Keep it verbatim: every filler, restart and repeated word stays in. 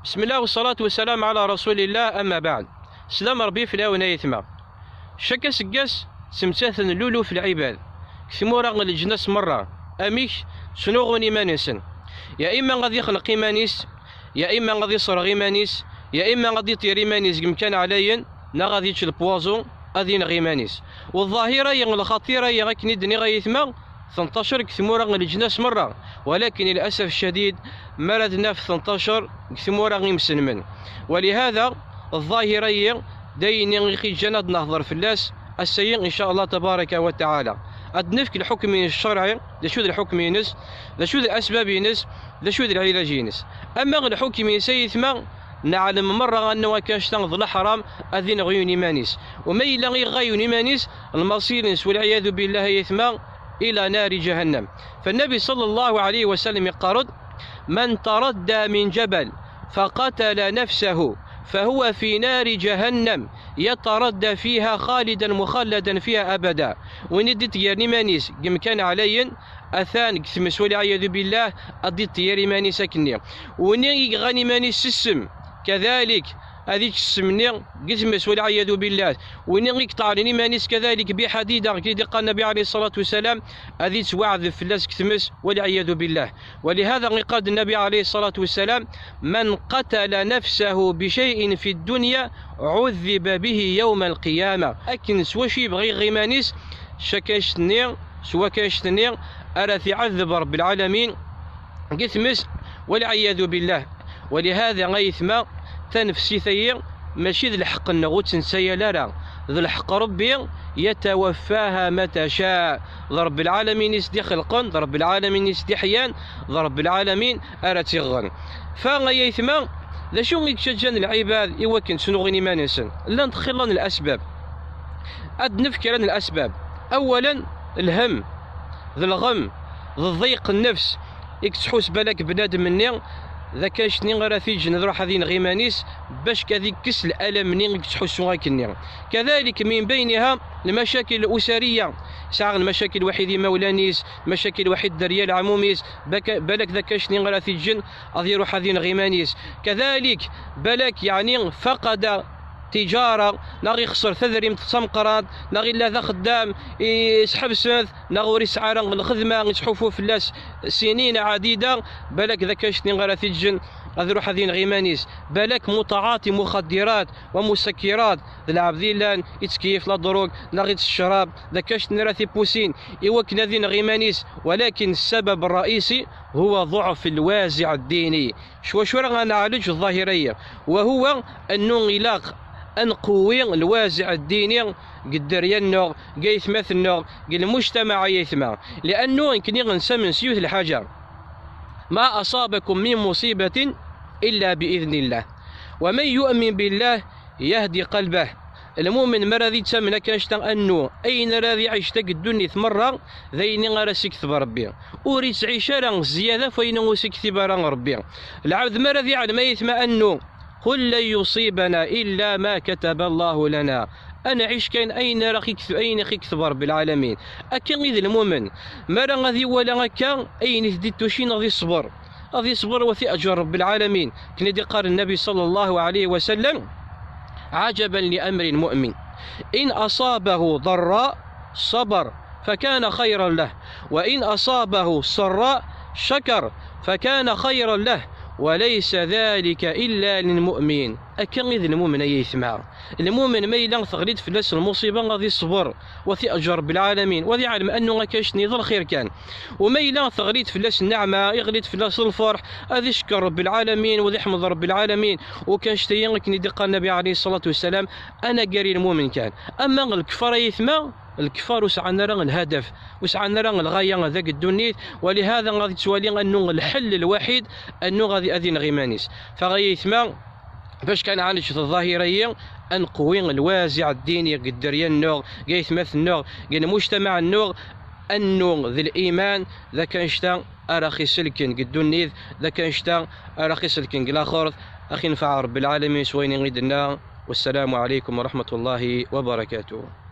بسم الله والصلاة والسلام على رسول الله، أما بعد. Slam Rebbi fell-awen ay aytma. Cak aseggas ttmettaten luluf lɛibad deg tmura n leǧnas merra. Amek? Ttnuɣun iman-nsen. Ya imma ad ixleq iman-is, ya imma ad iṣreɣ iman-is, ya imma ad iṭṭir iman-is deg yemkan ɛlayen, neɣ ad yečč lpwaẓu, ad ineɣ iman-is. U ḍḍahira-yi, lxaṭira-yi, akken i d-nniɣ ay aytma, tenṭacer deg tmura n leǧnas merra, walakin, lil'asaf ccadid, mi ara d-naf tenṭacer deg tmura imselmen. Walihada, ḍḍahira-yi, d ayen i ɣ-iǧǧan ad nehḍer fell-as ass-ayi, in ca Allah tabaraka wa taɛala. Ad d-nefk lḥukm-ines ccerɛi, d acu d lḥukm-ines, d acu d lasbab-ines, d acu d lɛilaj-ines. Ama lḥukm-ines ay aytma, neɛlem merra annaw akka annect-a d leḥram, ad ineɣ yiwen iman-is. U ma yella iɣɣa yiwen iman-is, lmaṣir-ines, walɛiyadu billah ay aytma, ila nari jahannam. Fa Nnabi sallallahu alayhi wa sallam iqqar-d: من تردى من جبل فقتل نفسه فهو في نار جهنم يتردى فيها خالدا مخلدا فيها أبدا. Win i d-iṭeyyren iman-is deg yemkan ɛlayen, atan deg tmes, walɛiyadu billah, ad d-iṭeyyer iman-is akkenni. Win i iɣɣan iman-is s ssem, kadalik, ad yečč ssem-nni deg tmes, walɛiyadu billah. Win i iṭeɛnen iman-is kadalik biḥadida, akken i d-iqqar Nnabi alayhi ṣṣalatu wassalam, ad yettwaɛdeb fell-as deg tmes, walɛiyadu billah. Walihada iqqar-d Nnabi alayhi ṣṣalatu wassalam: من قتل نفسه بشيء في الدنيا عذب به يوم القيامة. Akken s wacu yebɣa iɣ iman-is, s wakka annect-nni, s wakka annect-nni ara t-iɛadeb Rebbi lɛalamin deg tmes, walɛiyadu billah. Walihada ay aytma, tanefsit-ayi mačči d lḥeqq-nneɣ, ur tt-nettsayal ara, d lḥeqq Rebbi, يتوفاها من يشاء. D Rebbi lɛalamin i s-d-ixelqen, d Rebbi lɛalamin i s-d-iḥyan, d Rebbi lɛalamin ara tt-iɣɣen. Fa ay aytma, d acu i yettaǧǧan lɛibad i wakken ttnuɣin iman-nsen? Llant xilla n lasbab. Ad d-nefk kra n lasbab. Awalen, lhem, d lɣem, d ḍiq nnefs i yettḥus balak bnadem-nni, d akka annect-nni ara t-iǧǧen ad iruḥ ad ineɣ iman-is, bac ad ikkes lalam-nni i yettḥussu akkenni. Kadalik, min bayniha, lmacakil usariya. Sɛa lmacakil waḥid imawlan-is, lmacakil waḥid dderya leɛmum-is, baka-, balak d akka annect-nni ara t-iǧǧen ad iruḥ ad ineɣ iman-is. Kadalik, balak, yeɛni, faqada tijara, neɣ ixser tadrimt d tameqqrant, neɣ illa d axeddam, i-, isḥebsen-t, neɣ ur isɛi ara lxedma, ittḥufu fell-as sinin ɛadida, balak d akka annect-nni ara t-iǧǧen ad iruḥ ad ineɣ iman-is. Balak mutaɛaṭi muxaddirat wa musakkirat, d lɛebd yellan ittkeyyif la drogue, neɣ ittett ccrab, d akka annect-nni ara t-ipusin i wakken ad ineɣ iman-is, walakin ssabab rraisi huwa ḍuɛf lwaziɛ ddini. S wacu ara nɛalej ḍḍahira-yi? Wa huwa annu ilaq ad nqewwi lwaziɛ ddini deg dderya-nneɣ, deg aytmaten-nneɣ, deg lmujtamaɛ ay aytma. Liannu nekkni nessamen s yiwet lḥaǧa: ما أصابكم من مصيبة إلا بإذن الله ومن يؤمن بالله يهد قلبه. Lmumen mi ara d-ittamen akka annect-a annu, ayen ara d-iɛic deg ddunit merra, d ayen ara s-ikteb Rebbi. Ur ittɛic ara zzyada f wayen ur s-iktib ara Rebbi. Lɛebd mi ara d-iɛlem ay aytma annu: قل لن يصيبنا إلا ما كتب الله لنا. Ad nɛic kan ayen ara ɣ-ikteb, ayen i ɣ-ikteb Rebbi lɛalamin. Akka i d lmumen. Mi ara ad iwala akka ayen i t-id-ittucin, ad iṣber. Ad iṣber, wa t-iɛǧer Rebbi lɛalamin. Akken i d-iqqar Nnabi ṣalla Llahu ɛalayhi wa sallam: عجبا لأمر المؤمن إن أصابه ضراء صبر فكان خيرا له، وإن أصابه سراء شكر فكان خيرا له، وليس ذلك إلا للمؤمن. Akka i d lmumen ay aytma. Lmumen ma yella teɣli-d fell-as lmuṣiba, ad iṣber, wa t-iɛǧer Rebbi lɛalamin, wa ad iɛlem annu akka annect-nni d lxir kan. U ma yella teɣli-d fell-as nneɛma, iɣli-d fell-as lferḥ, ad icekkeṛ Rebbi lɛalamin, wa ad iḥmed Rebbi lɛalamin. U kan annect-ayi, akken i d-iqqar Nnabi ɛalayhi ṣṣalatu wassalam, anagar i lmumen kan. Ama lkeffar ay aytma, lkeffar ur sɛan ara lhadaf, ur sɛan ara lɣaya deg ddunit, walihada ad ittwali annu lḥell lwaḥid, annu ad, ad ineɣ iman-is. Fa ay aytma, bac kan nɛalej ḍḍahira-yi, ad nqewwi lwaziɛ ddini deg dderya-nneɣ, deg aytmaten-nneɣ, deg lmujtamaɛ-nneɣ, annu d liman, d akka annect-a ara ɣ-iselken deg ddunit, d akka annect-a ara ɣ-iselken deg laxert. Ad ɣ-infeɛ Rebbi lɛalamin s wayen i d-nenna. Wassalamu ɛalaykum wa raḥmatullahi wa barakatuh.